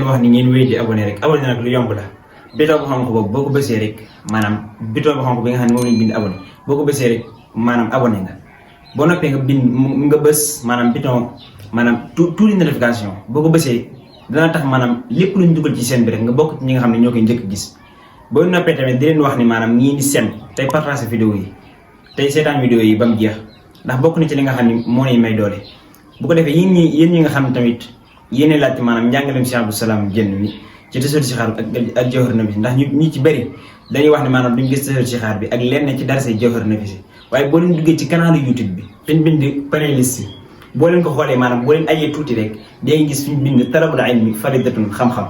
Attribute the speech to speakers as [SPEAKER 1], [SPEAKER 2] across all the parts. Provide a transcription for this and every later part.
[SPEAKER 1] leen wax ni ngeen wéy di abonné rek abonné nag lu yomb la bouton bu xonk boobu boo ko bësee rek maanaam bouton bu xonk bi nga xam ne moom lañ bind abonné boo ko bësee rek maanaam abonné nga boo noppee nga bind nga bës maanaam bouton maanaam tout les notification boo ko bësee dana tax maanaam lépp luñ dugal ci seen bi rek nga bokk ci ñi nga xam ne ñoo koy njëkk gis boo noppee tamit di leen wax ni maanaam ñii di seen tey partager vidéo yi tey seetaan vidéo yi ba mu jeex ndax bokk na ci li nga xam ne moo lay may doole bu ko defee yéen ñi nga xam ne tamit yéene laajte maanaam njàngaleem Cheikh Abdou Salam Diène mi ci tasawur si xaar ak jawhar nafis ndax ñu ci bëri dañuy wax ne maanaam duñ gis tasawur si xaar bi ak lenn ci darase jawhar nafis waaye boo leen duggee ci canal YouTube bi fiñ bind playlist yi boo leen ko xoolee maanaam boo leen ajee tuuti rek day gis fiñ bind talabul ilmi faridatun xam-xam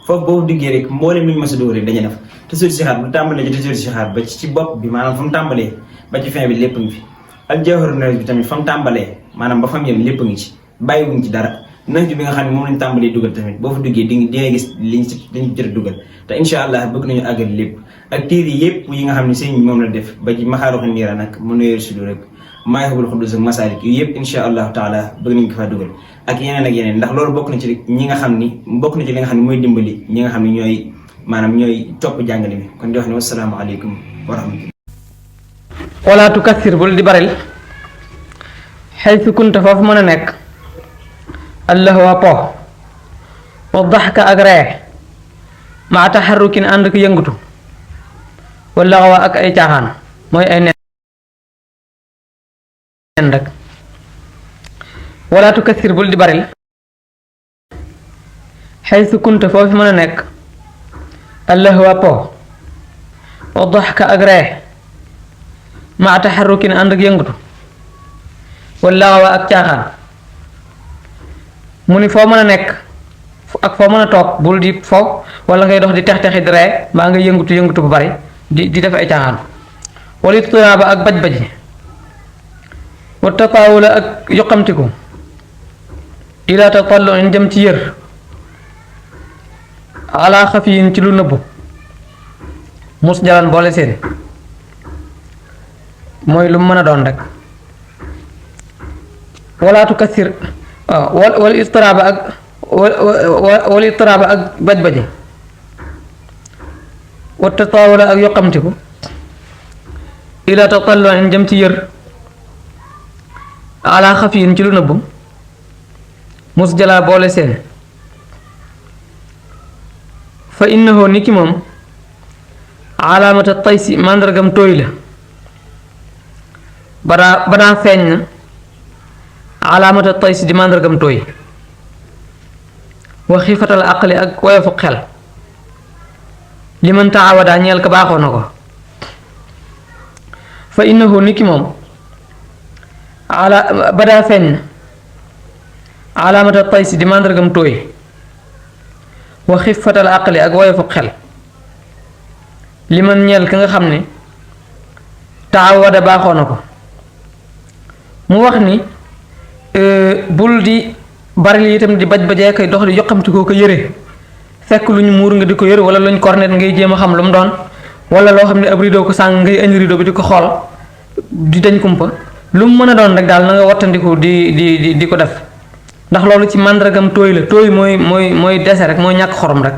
[SPEAKER 1] foofu boobu duggee rek mbooleem lu ñu mës a dóor rek dañuy def tasawur si xaar bu tàmbalee ci tasawur si xaar ba ci bopp bi maanaam fa mu tàmbalee ba ci fin bi lépp ngi fi ak jawhar nafis bi tamit fa mu tàmbalee maanaam ba fa mu yem lépp ngi ci bàyyiwuñ ci dara nañ bi nga xam ne moom lañ tàmbalee dugal tamit boo fa duggee di nga gis liñ ci jot a dugal te incha allah bëgg nañu àggal lépp ak téere yëpp yi nga xam ne sëñ moom la def ba ci maxaaruxu niira nag mu nuyeer sudu rek maayxabul xuddus ak masaalik yu yëpp incha allahu taala bëgg nañ ko faa dugal ak yeneen ndax loolu bokk na ci ñi nga xam ni bokk na ci li nga xam ne mooy dimbali ñi nga xam ne ñooy maanaam ñooy topp jàngale mi kon di wax ne wasalaamaaleykum wa rahmatullah
[SPEAKER 2] wala tukassir bul di baril xaytu kunta foofu mën a nekk allahwa po wa daxka ak ree maa taxarrukin ànd ak yëngutu wala xawa ak ay caaxaan mooy ay nen rek wala tukassir bul di baril xaytu kunta foofu mën a nekk allahwa po wa daxka ak ree maa taxarrukin ànd ak yëngutu wala xawa ak caaxaan mu ni foo mën a nekk ak foo mën a toog bul di fo wala ngay dox di tex-texi di ree mbaa ngay yëngutu bu bari di def ay caaxaan wala itiraaba ak baj-baji wa tataawula ak yoqamtiku ila tatallu in jëm ci yër ala xafiyin ci lu nëbbu mus jalan boole seen mooy lu mën a doon rek walaatu kasir waaw wala istiraaba ak wala istiraaba ak baj-baji wa tataawula ak yoqamtiku ila tatallu in jëm ci yër ala xafiyin ci lu nëbbu mus jalaa boole seen fa innahu ni ki moom alaamata taysi màndargam tooy la banaa feeñ na alaamata taysi di màndargam tooy wa xiifatal aqli ak woyofu xel li man taawadaa ñeel ka baaxoo na ko fa innahu ni ki moom badaa feeñ na alaamata taysi di màndargam tooy wa xiifatal aqli ak woyofu xel li man ñeel ka nga xam ne taawada baaxoo na ko mu wax ni bul di bari li itam di baj-bajee koy dox di yoqamti koo ko yëre fekk lu ñu muur nga di ko yëre wala luñ cornet ngay jéem a xam lu mu doon wala loo xam ne ab rideau ko sàng ngay indi rideau bi di ko xool di dañ kumpa lu mu mën a doon rek daal na nga wattandiku di ko def ndax loolu ci màndargam tooy la tooy mooy dese rek mooy ñàkk xorom rek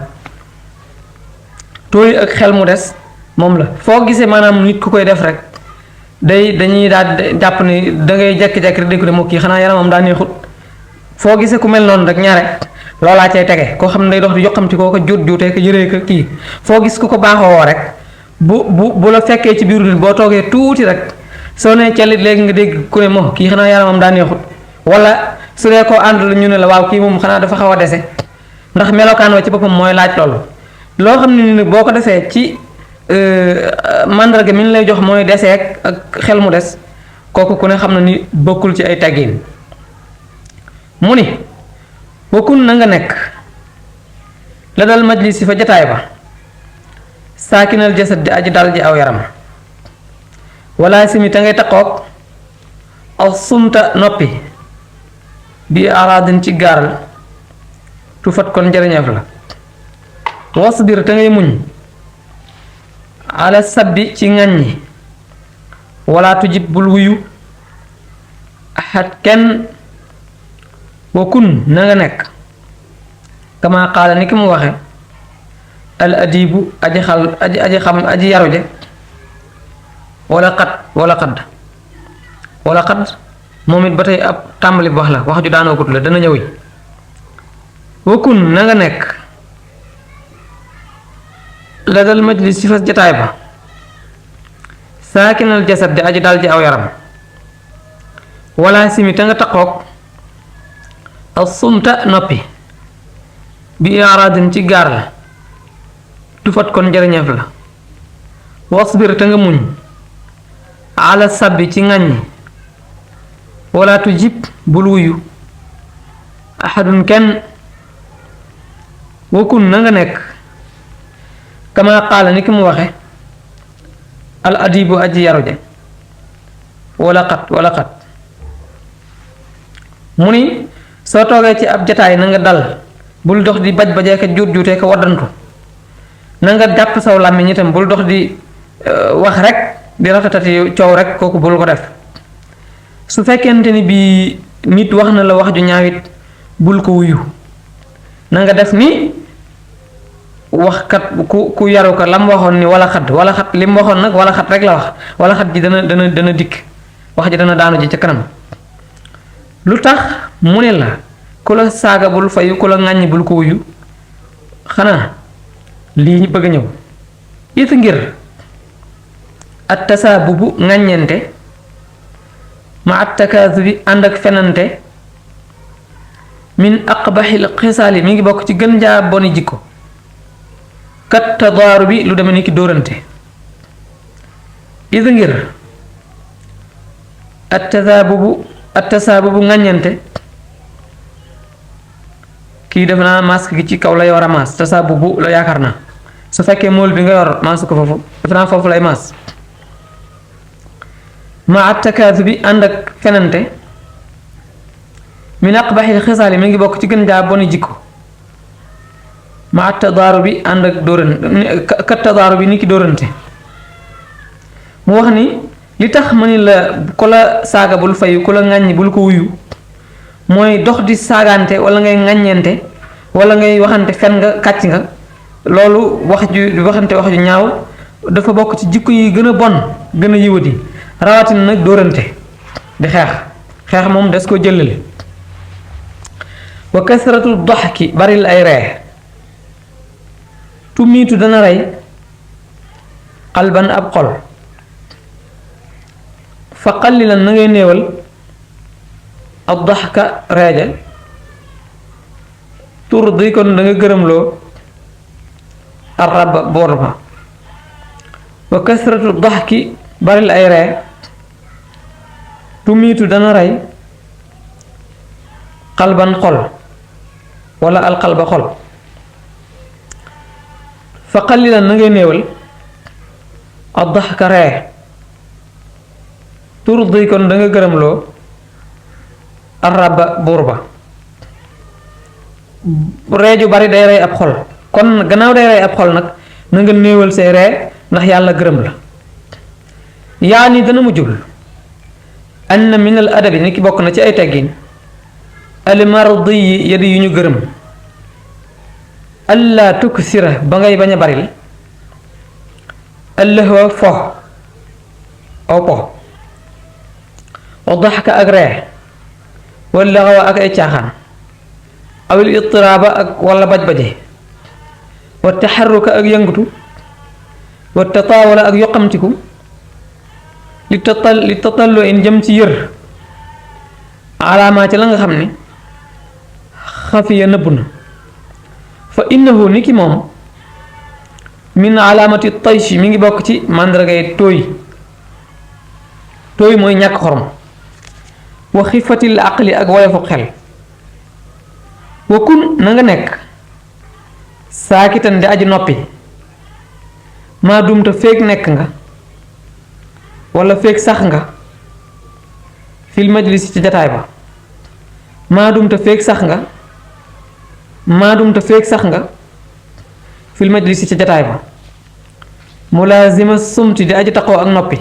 [SPEAKER 2] tooy ak xel mu des moom la foo gisee maanaam nit ku koy def rek dañuy daal jàpp ni da ngay jekki-jekki rek di ko de moo kii xanaa yaramam daa neexut foo gisee ku mel noonu rek ñaare loolaa cay tege koo xam ne day dox di yoqamti koo ko juutee ko yëree ko kii foo gis ku ko baaxoo rek bu la fekkee ci biir nit boo toogee tuuti rek soo nee calit léegi nga dégg ku ne moo kii xanaa yaramam daa neexut wala su dee koo ànd la ñu ne la waaw kii moom xanaa dafa xaw a dese ndax melokaan wa ci boppam mooy laaj loolu loo xam ne ni nag boo ko defee ci màndarga mi ñu lay jox mooy deseek ak xel mu des kooku ku ne xam na ni bokkul ci ay teggin mu ni bokkul na nga nekk la dal majlis si fa jataay ba saakinal jasad di aji dal ji aw yaram wala simi te ngay taqoog aw sumta noppi bi araadin ci gaaral tu fat kon njëriñeef la wasbir te ngay muñ ala sabbi ci ŋàññi wala tujib bul wuyu ahad kenn wa kun na nga nekk kama qaala ni ki mu waxe al adibu aji xal aji xam aji yaruje wala xat moom it ba tey ab tàmbali bu wax la wax ju daanoo gudd la dana ñëwi wakun na nga nekk la dal majlis ci fas jataay ba saakinal jasad di aji dal ji aw yaram wala simi te nga taqoog as sumta noppi bi iraadin ci gaar la tufat kon njariñeef la wasbir te nga muñ ala sabbi ci ŋàññi wala tujib bul wuyu ahadun kenn wakun na nga nekk kama qaala ni ki mu waxe al adibu aji yaruje wala xat mu ni soo toogee ci ab jataay na nga dal bul dox di baj bajee ka juut juutee ka waddantu na nga jàpp saw làmmiñ itam bul dox di wax rek di ratatati coow rek kooku bul ko def su fekkente ni bii nit wax na la wax ju ñaawit bul ko wuyu na nga def ni waxkat ku yaru ko lam waxoon ni wala xat li mu waxoon nag wala xat rek la wax wala xat ji dana dikk wax ji dana daanu ji ca kanam lu tax mu ne la ku la saaga bul fayu ku la ŋàññi bul ko wuyu xanaa lii ñu bëgg a ñëw it ngir at tasaabubu ŋàññente ma at takaasubi ànd ak fenante min aqbaxil xisaali mi ngi bokk ci gën jaa boni jikko kat tadaaru bi lu deme ni ki dóorante it ngir at tasaabubu ŋàññente kii def naa masque gi ci kaw lay war a maas tasaabubu la yaakaar naa su fekkee mool bi nga yor maasu ko foofu def naa foofu lay maas ma at takaasu bi ànd ak fenante min aqbaxil xisaali mi ngi bokk ci gën jaa boni jikko ma at tadaaru bi ànd ak dóorante kat tadaaru bi ni ki dóorante mu wax ni li tax ma ni la ku la saaga bul fayu ku la ŋàññi bul ko wuyu mooy dox di saagante wala ngay ŋàññeente wala ngay waxante fen nga kàcc nga loolu wax ju ñaaw dafa bokk ci jikko yi gën a bon gën a yiwadi rawatina nag dóorante di xeex moom des ko jëlale wa kasratu doxki baril ay ree tumiitu dana rey xalban ab xol fa qallilan na ngay néewal ab doxka reeja tur di kon da nga gërëmloo araba boor ba wa kasratu doxki baril ay ree tumiitu dana rey xalban xol wala alxalba xol fa qallilan na ngay néewal ab doxka ree tur di kon da nga gërëmloo araba buur ba reeju bari day rey ab xol kon gannaaw day rey ab xol nag na nga néewal say ree ndax yàlla gërëm la yaa ni dana mu jublu anna min al adabi ni ki bokk na ci ay teggin al mardi yi yadi yu ñu gërëm allah tuksira ba ngay bañ a baril allahwa fo aw po wa daxka ak ree wala xawa ak ay caaxaan awil itiraaba ak wala baj-baje wa taxarruka ak yëngatu wa tataawala ak yoqamtiku li tatallu in jëm ci yër alaamaa ci la nga xam ni xafiya nëbb na fa innahu ni ki moom min alaamati tayshi mi ngi bokk ci màndargay tooy mooy ñàkk xorom wa xifatil aqli ak woyofu xel wa kun na nga nekk saakitan di aji noppi maa dumta féeg nekk nga wala féeg sax nga fil majlis ci jataay ba maa dumta féeg sax nga fil majlis ci jataay ba mulaazima sumti di aji taqoo ak noppi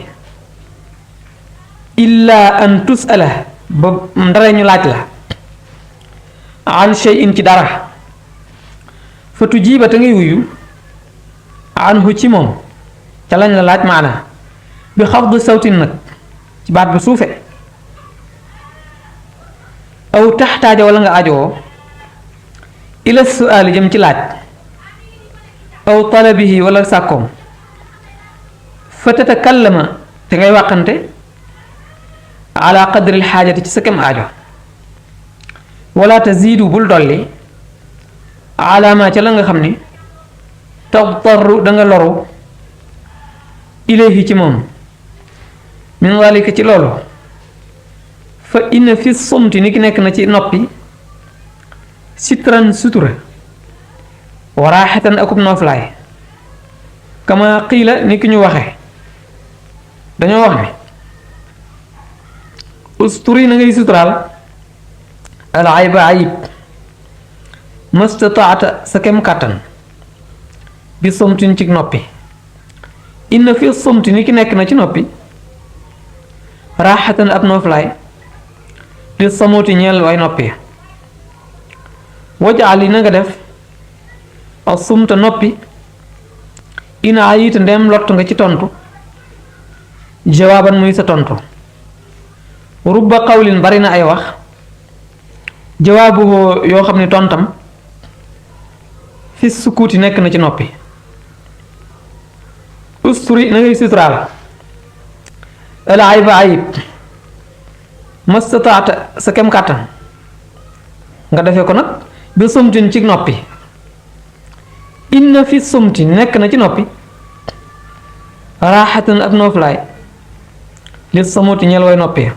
[SPEAKER 2] illa an tusala ba ndara ñu laaj la an shay'in ci dara fa tujiba te ngay wuyu anhu ci moom ca lañ la laaj maanaa bi xafdu sawtin nag ci baat bu suufe aw taxtaaja wala nga ajoo ila suaali jëm ci laaj aw talabihi wala sàkkoom fa tatakallama te ngay wàqante ala qadril xaajati ci sa kem aajo wala taziidu bul dolli alaama ca la nga xam ni taxtarru da nga loru ilayhi ci moom min walika ci loolu fa inna fi sumti ni ki nekk na ci noppi sitran sutura wa raaxatan akub nooflaay kama qiila ni ki ñu waxe dañoo wax ni usturi na ngay suturaal al ayba ayib mastataata sa kem kàttan bi somtin ci noppi inna fi somti ni ki nekk na ci noppi raaxatan ab nooflaay li samooti ñeel way noppi wajaal yi na nga def ak sumta noppi ina ayita ndem lott nga ci tontu jawaaban muy sa tontu rubba qawlin bari na ay wax jawaabu yoo xam ne tontam fi sukkuuti nekk na ci noppi usturi na ngay suturaal al ayba ayib mastataata sa kem kàttan nga defee ko nag bi sumtin ci noppi inna fi sumti nekk na ci noppi raaxatan ak nooflaay li samuti ñel way noppi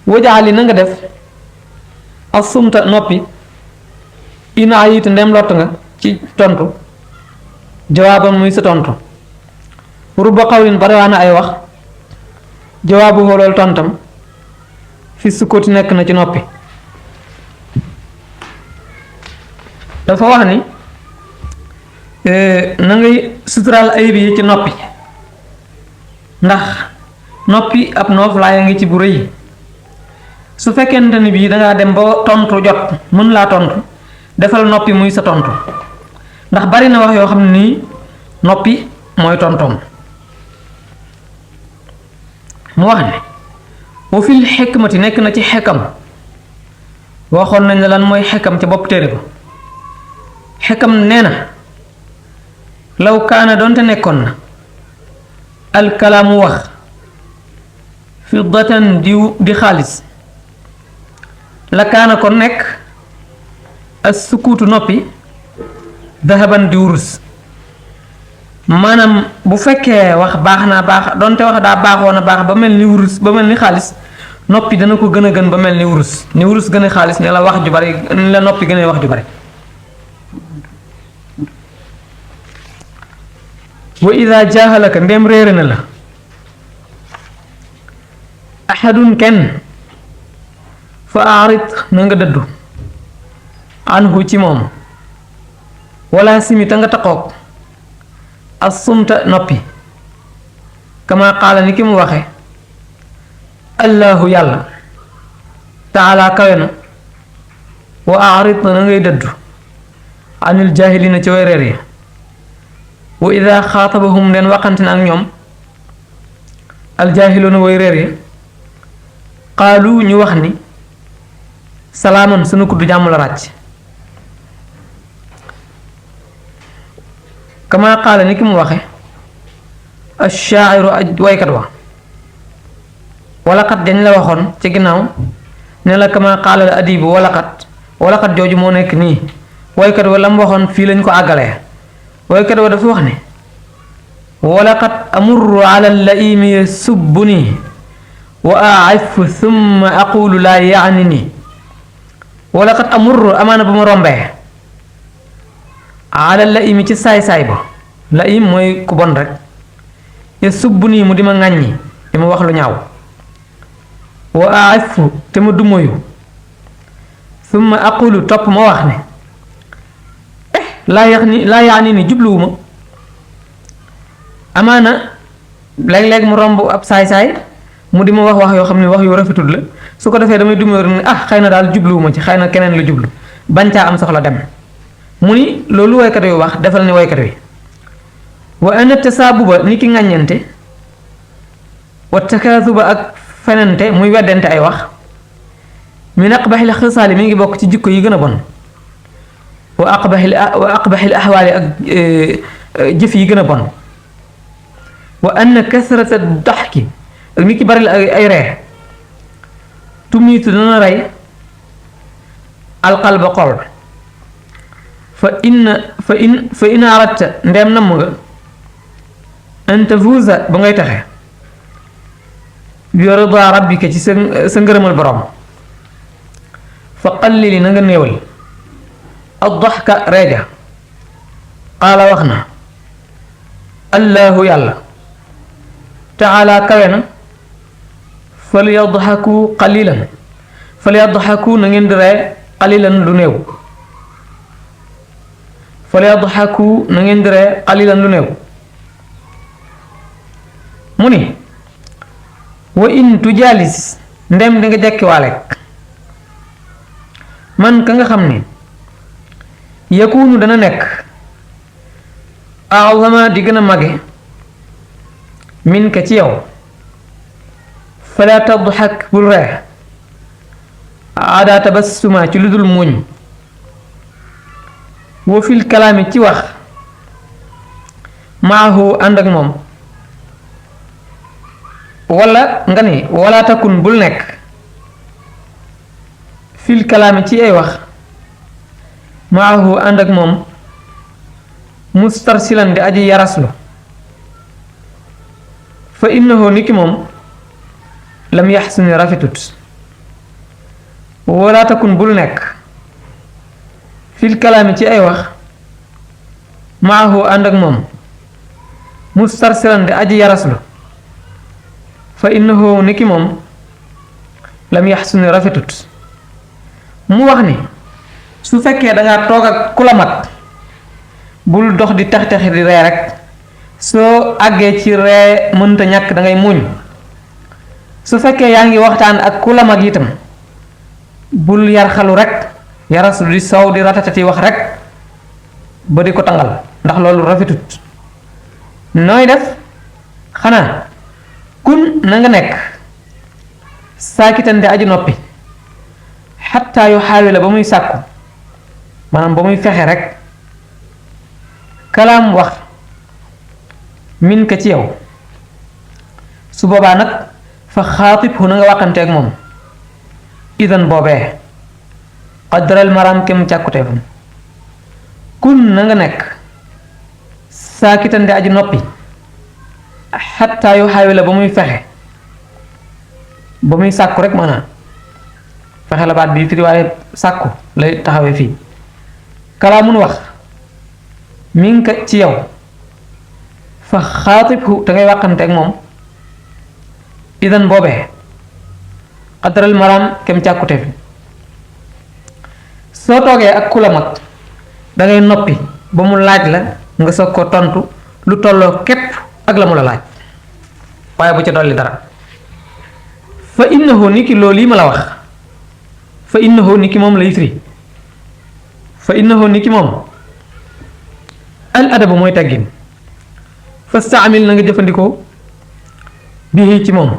[SPEAKER 2] wajaali na nga def ak sumta noppi ina ayit ndem lott nga ci tontu jawaabam muy sa tontu rubba qawlin bariwaana ay wax jawaabu loolu tontam fi sukkuti nekk na ci noppi dafa wax ni na ngay suturaal ayib yi ci noppi ndax noppi ab noof laaya ngi ci bu rëy su fekkente ni bii dangaa dem ba tontu jot mën laa tontu defal noppi muy sa tontu ndax bari na wax yoo xam ne nii noppi mooy tontoom mu wax ne wa fil xikmati nekk na ci xekam waxoon nañ la lan mooy xekam ca bopp téere ba xekam nee na law kaana doonte nekkoon na alkalaamu wax fiddatan di xaalis la kaana ko nekk as sukuutu noppi dahaban di wurus maanaam bu fekkee wax baax naa baax doonte wax daa baaxoon a baax ba mel ni wurus ba mel ni xaalis noppi dana ko gën a gën ba mel ni wurus gën a xaalis ne la wax ju bari ne la noppi gën a wax ju bari wa ida jaahalaka ndem réere na la ahadun kenn fa aarit na nga dëddu anhu ci moom wala simita nga taqoog as sumta noppi kama qaala ni ki mu waxe allahu yàlla taala kawe na wa aarit na ngay dëddu anil jaahilina ci way réer yi wa ida xaatabahum leen waxante na ak ñoom aljaahiluuna way réer yi qaalu ñu wax ni salaaman sunu kudd jàmm la ràcc kama qaala ni ki mu waxe ashaa'iru aj waykat wa walaxat dañ la waxoon ci ginnaaw ne la kama qaala al adibu walaxat jooju moo nekk nii waykat wa la mu waxoon fii lañ ko àggalee waykat wa dafa wax ne walaqad amurru ala laimi yasubbuni wa a'ifu thumma aqulu laa yaani nii walaqad amurru amaana ba ma rombee ala laimi ci saay-saay ba laim mooy ku bon rek yasubbuni mu di ma ŋàññi di ma wax lu ñaaw wa a'ifu te ma dumoyu thumma aqulu topp ma wax ne laa yaani ni jubluwuma amaana léeg-léeg mu romb ab saay-saay mu di ma wax yoo xam ne wax yu rafetul la su ko defee damay dumóor ne xëy na daal jubluwuma ci xëy na keneen la jublu bañ caa am soxla dem mu ni loolu waykat wi wax defal ni waykat wi wa anna tasaabuba ni ki ŋàññante wa takaasuba ak fenante muy weddante ay wax min aqbaxil xisaali mi ngi bokk ci jikko yi gën a bon wa aqbaxil axwaali ak jëf yi gën a bon wa anna kasrata daxki ak ni ki bari ay ree tumiitu dana rey alqalba xol fa in aradta ndeem namm nga an tafuusa ba ngay taxe bi rida rabbika ci sa ngërëmal borom fa qallili na nga néewal addaxka reeja qaala wax na allahu yàlla taala kawe na fal yadxaku na ngeen di ree qalilan lu néew fal yadxaku na ngeen di ree qalilan lu néew mu ni wa in tujaalis ndem di nga jekkiwaale man ka nga xam ne yakunu dana nekk azama di gën a mage min ka ci yow fala tadxak bul ree ada tabassuma ci lu dul muuñ wa fil kalaami ci wax maahu ànd ak moom wala nga ni wala takun bul nekk fil kalaami ci ay wax maahu ànd ak moom mustarsilan di aji yaraslu fa innahu niki moom lam yaxsuni rafetut wala takun bul nekk fil kalaami ci ay wax maahu ànd ak moom mustarsilan di aji yaraslu fa innahu niki moom lam yaxsuni rafetut mu wax ni su fekkee dangaa toog ak ku la mat bul dox di tax-taxi di ree rek soo àggee ci ree mënta ñàkk dangay muñ su fekkee yaa ngi waxtaan ak ku la mag itam bul yar xalu rek yaras di soow di ratatati wax rek ba di ko tangal ndax loolu rafetut nooy def xanaa kun na nga nekk saakitan di aji noppi xattaa yu xaawi la ba muy sàkku maanaam ba muy fexe rek kalaam wax min ka ci yow su boobaa nag fa xaatib na nga waxanteeg moom idan boobee qadral maram kem càkkuteefam kun na nga nekk saakitan di aji noppi xattaa yu xaawi la ba muy fexe ba muy sàkku rek maanaam fexe la baat bi firi waaye sàkku lay taxawee fii kalaamun wax min ka ci yow fa xaatibhu te ngay wàqanteeg moom idan boobee qadral maram kem càkkute fi soo toogee ak ku la mag dangay noppi ba mu laaj la nga soog ko tontu lu tolloo képp ak la mu la laaj waaye bu ca dolli dara fa innahu ni ki loolu yi ma la wax fa innahu ni ki moom lay firi fa innahu ni ki moom al adabu mooy teggin fastaamil na nga jëfandikoo bii ci moom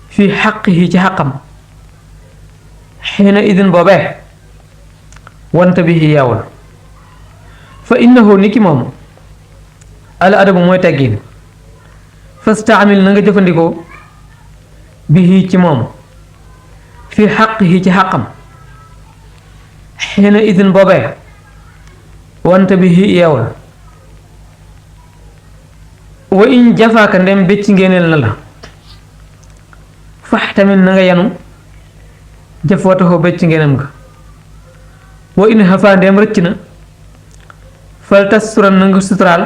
[SPEAKER 2] fii xaqihi ci xaqam xiina idin boobee wanta bihi yeewul fa innahu ni ki moom al adabu mooy teggin fastaamil na nga jëfandikoo bii ci moom fii xaqihi ci xaqam xiina idin boobee wanta bihi yeewul wa in jafaaka ndem bécc ngéeneel na la fax tamit na nga yanu jëf wataxoo bécc ngéenam nga wa in xafaa ndem rëcc na fal tas suran na nga suturaal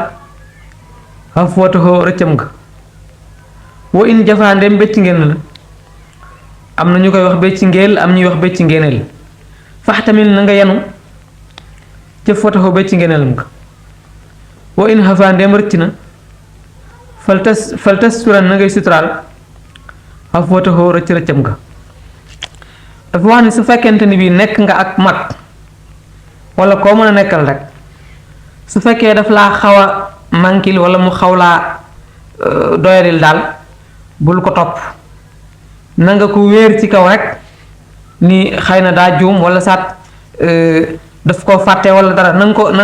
[SPEAKER 2] xaf wataxoo rëccam nga wa in jafaa ndem bécc ngéen la am na ñu koy wax bécc ngéel am ñuy wax bécc ngéeneel fax tamit na nga yanu jëf wataxoo bécc ngéeneelam nga wa in xafaa ndem rëcc na faltas suran na ngay suturaal xaf wataxoo rëcc rëccam nga dafa wax ni su fekkente ni bii nekk nga ak mag wala koo mën a nekkal rek su fekkee daf laa xaw a mankil wala mu xaw laa doyadil daal bul ko topp na nga ko wéer ci kaw rek ni xëy na daa juum wala saat daf ko fàtte wala dara na nga ko na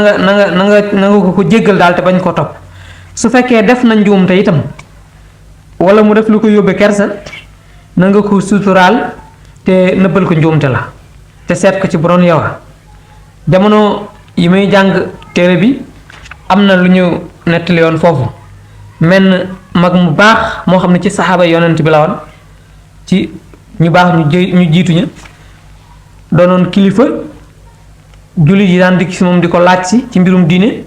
[SPEAKER 2] nga ko jéggal daal te bañ koo topp su fekkee def na njuum te itam wala mu def lu ko yóbbe kersa na nga ko suturaal te nëbbal ko njuumte la te seet ko ci bu doon yow jamono yi may jàng téere bi am na lu ñu nettali yoon foofu menn mag mu baax moo xam ne ci saxaaba yonent bi la woon ci ñu baax ñu jiituña doonoon kilifa jullit yi daan dikk si moom di ko laaj si ci mbirum diine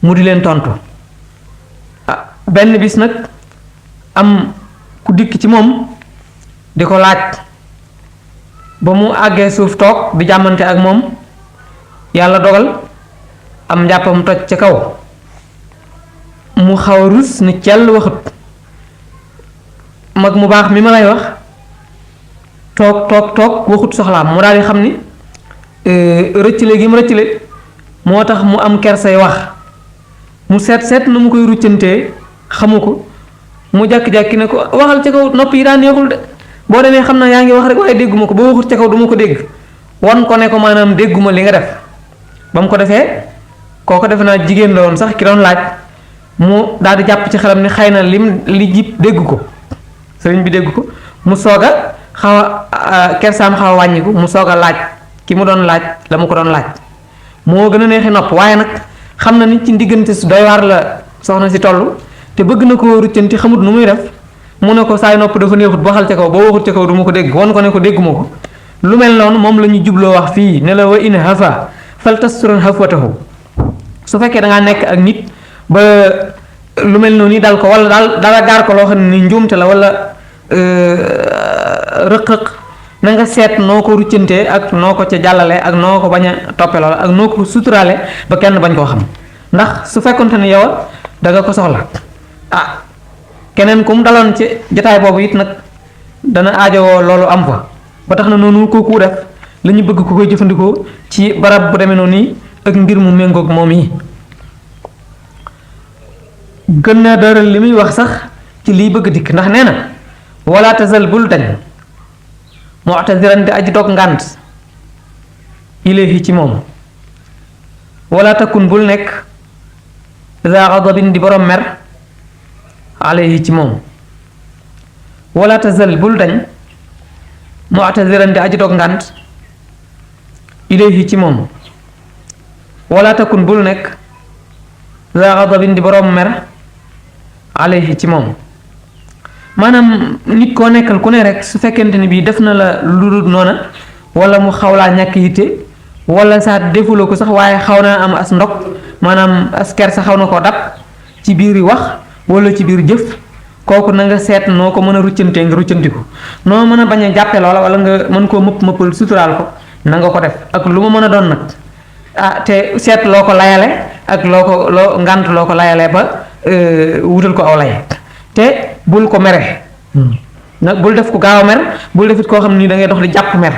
[SPEAKER 2] mu di leen tontu benn bis nag am ku dikk ci moom di ko laaj ba mu àggee suuf toog di jàmmante ak moom yàlla dogal am njàppam toj ca kaw mu xaw a rus ni cell waxut mag mu baax mi ma lay wax toog waxut soxlaam mu daal di xam ni rëccale gi mu rëccale moo tax mu am kersay wax mu seet na mu koy ruccantee xamu ko mu jàkki-jàkki ne ko waxal ca kaw nopp yi daa neexul de boo demee xam naa yaa ngi wax rek waaye dégguma ko boo waxut ca kaw du ma ko dégg wan ko ne ko maanaam dégguma li nga def ba mu ko defee kooko defe naa jigéen la woon sax ki doon laaj mu daal di jàpp ci xelam ni xëy na li jib dégg ko sëriñ bi dégg ko mu soog a xaw a kersaam xaw a wàññiku mu soog a laaj ki mu doon laaj la mu ko doon laaj moo gën a neexi nopp waaye nag xam na ni ci diggante su doy waar la soxna si toll te bëgg na ko ruccanti xamut nu muy def mu ne ko saay nopp dafa neexut waxal ca kaw boo waxut ca kaw du ma ko dégg wan ko ne ko dégguma ko lu mel noonu moom la ñu jubloo wax fii ne la wa in hafa fal tasturan hafwatahu su fekkee da ngaa nekk ak nit ba lu mel noonu dal ko wala daal dara gaar ko loo xam ne ni njuumte la wala rëq-rëq na nga seet noo ko ruccantee ak noo ko ca jàllale ak noo ko bañ a toppe loola ak noo ko suturaale ba kenn bañ koo xam ndax su fekkonte ne yow da nga ko soxla keneen ku mu daloon ci jataay boobu it nag dana aajowoo loolu am fa ba tax na noonu kooku def la ñu bëgg ku koy jëfandikoo ci barab bu demee noonu nii ak mbir mu méngoog moom yi gën naa dëral li muy wax sax ci liy bëgg dikk ndax nee na wala tazal bul dañ mu'taziran di aji dog ngànt ilayhi ci moom wala takun bul nekk za ghadabin di borom mer alayhi ci moom wala tazal bul dañ mu'taziran di aji dog ngànt ilayhi ci moom wala takun bul nekk za ghadabin di borom mer alayhi ci moom maanaam nit koo nekkal ku ne rek su fekkente ni bii def na la lu dul noona wala mu xaw laa ñàkk yitte wala sax defuloo ko sax waaye xaw naa am as ndog maanaam as ker sa xaw na koo dab ci biir wax wala ci biir jëf kooku na nga seet noo ko mën a ruccantee nga ruccanti ko noo mën a bañ a jàppe loola wala nga mën koo mëppal suturaal ko na nga ko def ak lu ma mën a doon nag te seet loo ko layale ak loo ngànt loo ko layale ba wutal ko aw lay te bul ko mere nag bul def ko gaaw a mer bul defit koo xam ni da ngay dox di jàpp mer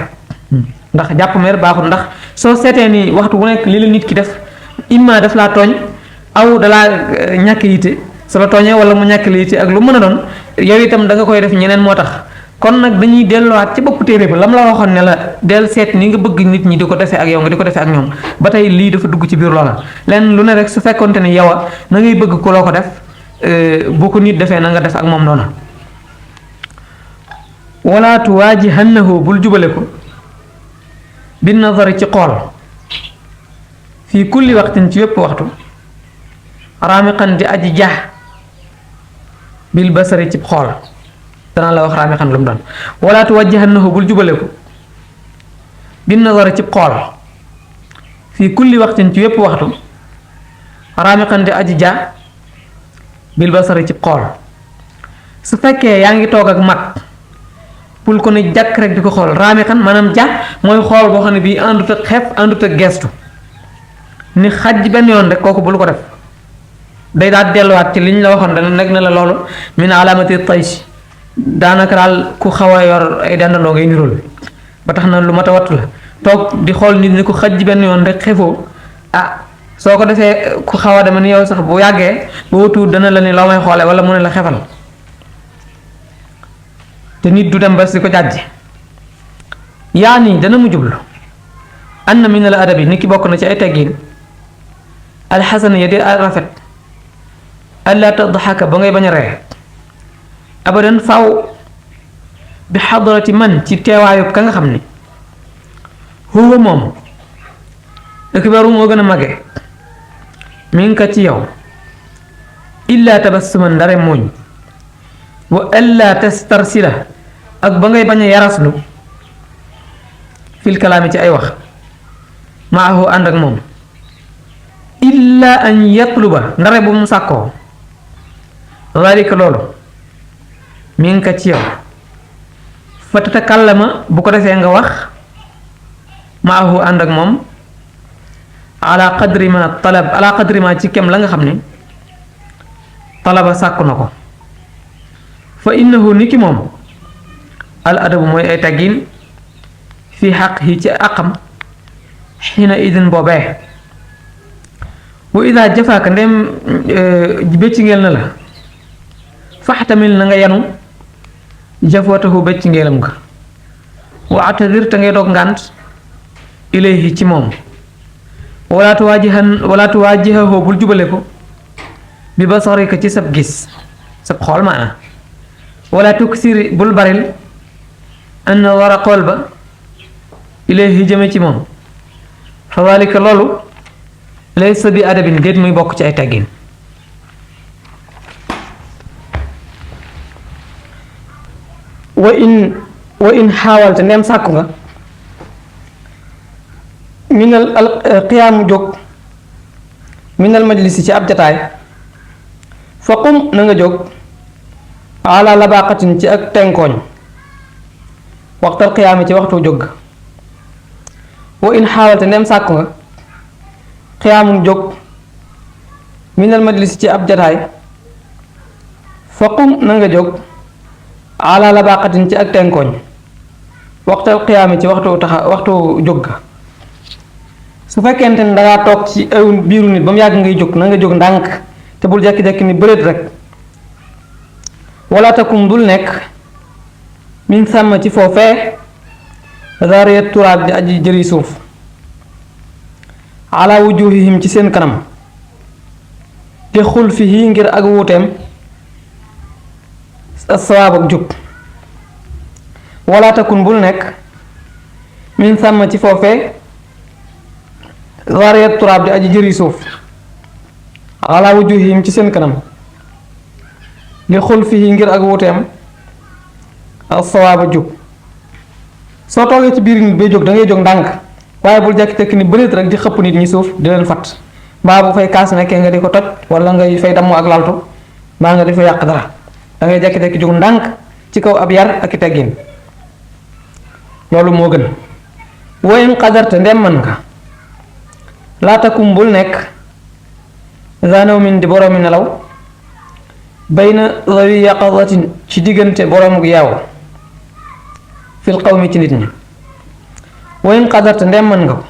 [SPEAKER 2] ndax jàpp mer baaxul ndax soo seetee ni waxtu bu nekk li la nit ki def imma daf laa tooñ aw dalaa ñàkk yitte su la tooñee wala mu ñàkk la yitte ak lu mën a doon yow itam da nga koy def ñeneen moo tax kon nag dañuy delluwaat ci bopp téere ba lam la waxoon ne la del seet ni nga bëgg nit ñi di ko defee ak yow nga di ko defee ak ñoom ba tey lii dafa dugg ci biir loola lenn lu ne rek su fekkonte ni yow a na ngay bëgg ku loo ko def bu ko nit defee na nga def ak moom noona wala tuwaajihannahu bul jubale ko bin nazari ci xool fii kulli waxtin ci yépp waxtu raamiqan di aji jax bil basari ci xool danaa la wax raamiqan lu mu doon wala tuwaajihannahu bul jubale ko bin nazari ci xool fii kulli waxtin ci yépp waxtu raamiqan di aji jax bil basari ci xool su fekkee yaa ngi toog ak mag bul ko ne jàkk rek di ko xool raamiqan maanaam ja mooy xool boo xam ne bii àndut ak xef àndut ak gestu ni xaj benn yoon rek kooku bul ko def day daal delluwaat ci liñ la waxoon dana nag ne la loolu min alamati taysh daanaka daal ku xaw a yor ay dendandoo ngay nirool ba tax na lu mat a wattu la toog di xool nit ñi ko xaj benn yoon rek xefoo soo ko defee ku xaw a dama ni yow sax bu yàggee boo tuut dana la ni loo may xoole wala mu ne la xefal te nit du dem ba si ko jàjj yaa nii dana mu jublu anna min al adabi nit ki bokk na ci ay teggin alxasana ya di rafet alla tadxaka ba ngay bañ a ree abadan faw bi xadarati man ci teewaayub ka nga xam ni huwa moom akbaru moo gën a mage min ka ci yow illa tabassuman ndare mooñ wa alla tastarsila ak ba ngay bañ a yaraslu fil kalaami ci ay wax maahu ànd ak moom illa an yatluba ndare bu mu sàkkoo dalika loolu min ka ci yow fa tatakallama bu ko defee nga wax maahu ànd ak moom ala qadri ma ci kem la nga xam ne talaba sàkku na ko fa innahu ni ki moom al adabu mooy ay taggin fi xaq yi ci àqam xiina idin boobee wa ida jafaaka ndem bëccingeel na la faxtamil na nga yanu jafootahu bëccingeelam nga wa atadir te ngay doog ngànt ilayhi ci moom wala tuwaajihahu bul jubale ko bi basarika ci sab gis sab xool maana wala tuksiri bul baril an wara xool ba ilayhi jëme ci moom fa dalika loolu laysa bi adabin déet muy bokk ci ay teggin wa in xaawalte ndem sàkku nga minal qiyaamu jóg minal majlisi ci ab jataay fa qum na nga jóg ala labaqatin ci ak tenkooñ waxtal qiyaami ci waxtu jóg wa in xaawalte ndem sàkku nga qiyaamun jóg minal majlisi ci ab jataay fa qum na nga jóg ala labaqatin ci ak tenkooñ waxtal qiyaami ci waxtu jóg ga su fekkente ne dangaa toog ci aw biiru nit ba mu yàgg ngay jóg na nga jóg ndànk te bul jekki-jekki ni bëreet rek wala takum dul nekk min sàmm ci foofee zariyat turaab di aji jëri suuf ala wujuhihim ci seen kanam di xul fi ngir ak wuuteem sawaab ak jub wala takun bul nekk min sàmm ci foofee zariyat turaab di aji jëri suuf ala wujuhihim ci seen kanam li xul fii ngir ak wuuteem ak sawaaba jub soo toogee ci biir nit bay jóg da ngay jóg ndànk waaye bul jekki-jekki ni bëreet rek di xëpp nit ñi suuf di leen fat mbaa bu fay kaas nekkee nga di ko toj wala ngay fay damm ak laltu mbaa nga di fa yàq dara da ngay jekki-jekki jóg ndànk ci kaw ab yar ak i teggin loolu moo gën woyin xadarte ndem man nga laatakum bul nekk zanaw min di boroomi nelaw bayna zawi yaqazatin ci diggante boroomu yeew fil qawmi ci nit ñi wayn qadarte ndem mën nga ko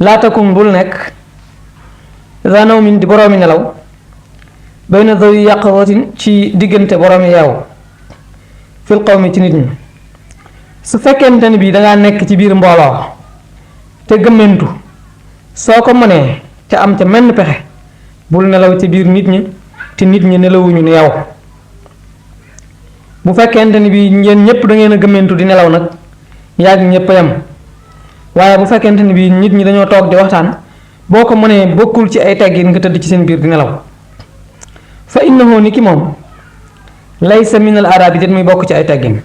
[SPEAKER 2] laatakum bul nekk zanaw min di boroomi nelaw bayna zawi yaqazatin ci diggante boroomi yeew fil qawmi ci nit ñi su fekkente ni bii dangaa nekk ci biir mbooloo te gëmmentu soo ko mënee te am ca menn pexe bul nelaw ci biir nit ñi te nit ñi nelawuñu ne yow bu fekkente ni bii ngeen ñëpp da ngeen a gëmmentu di nelaw nag yàgg ñëpp a yem waaye bu fekkente ni bii nit ñi dañoo toog di waxtaan boo ko mënee bokkul ci ay teggin nga tëdd ci seen biir di nelaw fa innahu ni ki moom laysa min al aadabi det muy bokk ci ay teggin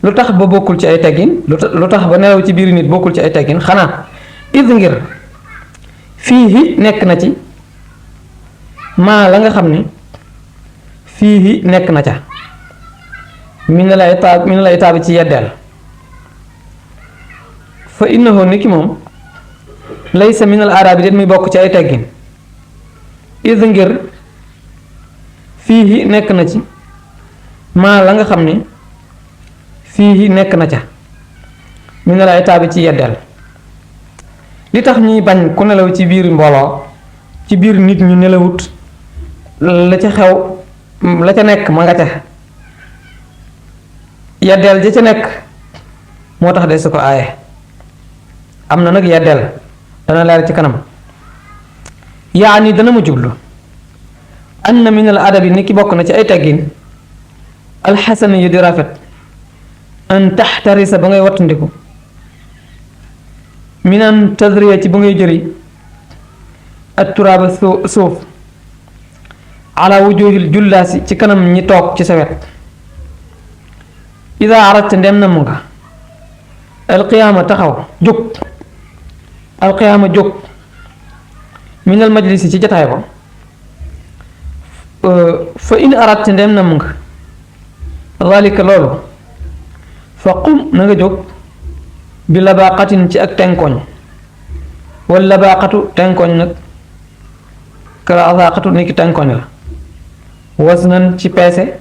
[SPEAKER 2] lu tax ba bokkul ci ay teggin lu tax ba nelaw ci biir nit bokkul ci ay teggin xanaa id ngir fii nekk na ci maa la nga xam ne fii nekk na ca min la itaab ci yeddeel fa innahu ni ki moom laysa min al aadabi det muy bokk ci ay teggin id ngir fii nekk na ci maa la nga xam ne fii nekk na ca min al itaabi ci yeddeel li tax ñuy bañ ku nelaw ci biir mbooloo ci biir nit ñu nelawut la ca xew la ca nekk ma nga ca yeddeel ja ca nekk moo tax de su ko aaye am na nag yeddeel dana leer ci kanam yaani dana ma jublu anna min al adabi ni ki bokk na ci ay teggin alxasan yu di rafet an taxtarisa ba ngay wattandiku minan tadriya ci ba ngay jëri at turaaba suuf ala wujuhil jullaasi ci kanam ñi toog ci sa wet ida aradta ndem na mu nga alqiyaama taxaw jóg alqiyaama jóg minal majlisi ci jataay ba fa in aradta ndem na mu nga zalika loolu fa qum na nga jóg bi labaqatin ci ak tenkoñ wala labaqatu tenkoñ nag kala azaqatu ni ki tenkoñ la wasnan ci peese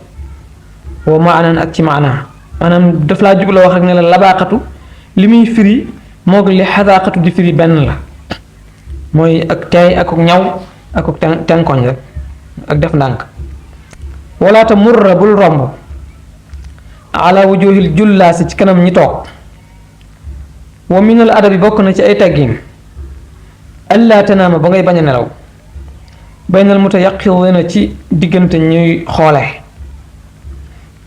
[SPEAKER 2] wa maanan ak ci maanaa maanaam daf laa jubla wax rek ne la labaqatu li muy firi moog li xazaqatu di firi benn la mooy ak teey ak ñaw ak tenkoñ rek ak def ndànk wala ta murra bul romb ala wujuhil jullaasi ci kanam ñi toog wa minal adabi bokk na ci ay teggin allaa tanaama ba ngay bañ a nelaw baynal mutayaqidina ci diggante ñuy xoole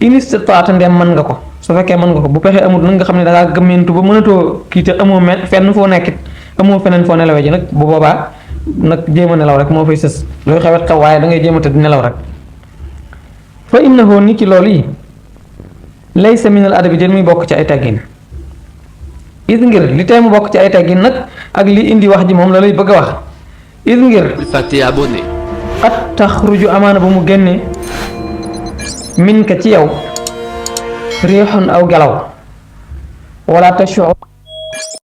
[SPEAKER 2] in istataata ndem mën nga ko su fekkee mën nga ko bu pexee amul nag nga xam ne dangaa gëmmentu ba mënatoo kii te amoo fenn foo nekkit amoo feneen foo nelawee ji nag bu boobaa nag jéem a nelaw rek moo fay sës looy xewet xew waaye da ngay jéem a tëdd nelaw rek fa innahu ni ki loolu yi laysa minal adabi den muy bokk ci ay teggin is ngir li tey mu bokk ci ay teggin nag ak li indi wax ji moom la lay bëgg a wax is ngir
[SPEAKER 3] fàtte abonné
[SPEAKER 2] xat taxruju amaana ba mu génne min ka ci yow riixun aw gelaw wala tashu